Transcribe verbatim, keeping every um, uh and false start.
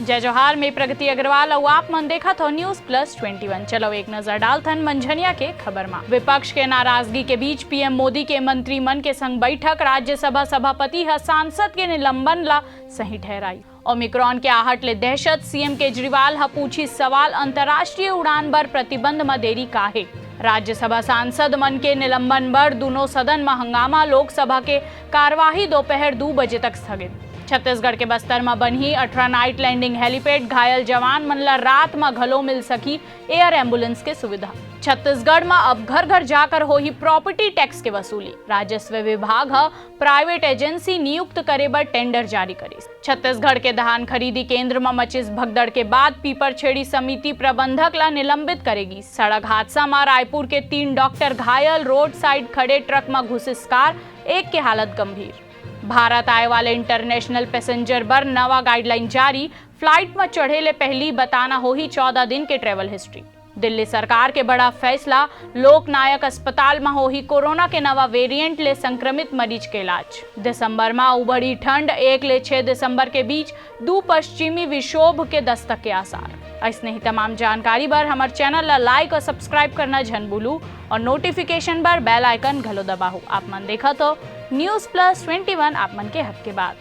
जय जोहार, मैं प्रगति अग्रवाल अउ आप मन देखत हो News Plus Twenty One। चलो एक नजर डालथन मंझनिया के खबर मा। विपक्ष के नाराजगी के बीच पीएम मोदी के मंत्री मन के संग बैठक, राज्यसभा सभापति ह सांसद के निलंबन ला सही ठहराई। ओमिक्रॉन के आहट ले दहशत, सीएम केजरीवाल ह पूछी सवाल, अंतर्राष्ट्रीय उड़ान बर प्रतिबंध म देरी काहे? राज्यसभा सांसद मन के निलंबन बर दूनों सदन म हंगामा, लोकसभा के कार्यवाही दोपहर दू बजे तक स्थगित। छत्तीसगढ़ के बस्तर म बनही अठारह night landing helipad, घायल जवान मन ला रात म घलो मिल सकही एयर एम्बुलेंस के सुविधा। छत्तीसगढ़ म अब घर घर जाकर होही प्रॉपर्टी टैक्स के वसूली। राजस्व विभाग ह प्राइवेट एजेंसी नियुक्त करे बर टेंडर जारी करिस। छत्तीसगढ़ के धान खरीदी केंद्र म मचिस भगदड़ के बाद पीपरछेड़ी समिति प्रबंधक ला निलंबित करे गिस। सड़क हादसा म रायपुर के तीन डॉक्टर घायल, रोड साइड खड़े ट्रक म घुसिस कार, एक के हालत गंभीर। भारत आए वाले इंटरनेशनल पैसेंजर बर नवा गाइडलाइन जारी, फ्लाइट म चढ़े ले पहिली बताना होही चौदह दिन के ट्रैवल हिस्ट्री। दिल्ली सरकार के बड़ा फैसला, लोकनायक अस्पताल म होही कोरोना के नवा वेरिएंट ले संक्रमित मरीज के इलाज। दिसंबर म उबड़ी ठंड, एक ले छह दिसंबर के बीच दू पश्चिमी विक्षोभ के दस्तक के आसार। अइसने ही तमाम जानकारी बर हमर चैनल ला लाइक अउ सब्सक्राइब करना झन भूलू अउ नोटिफिकेशन बर बेल आइकन घलो दबाहू। आप मन देखत हो News Plus Twenty One, आप मन के हक के बात।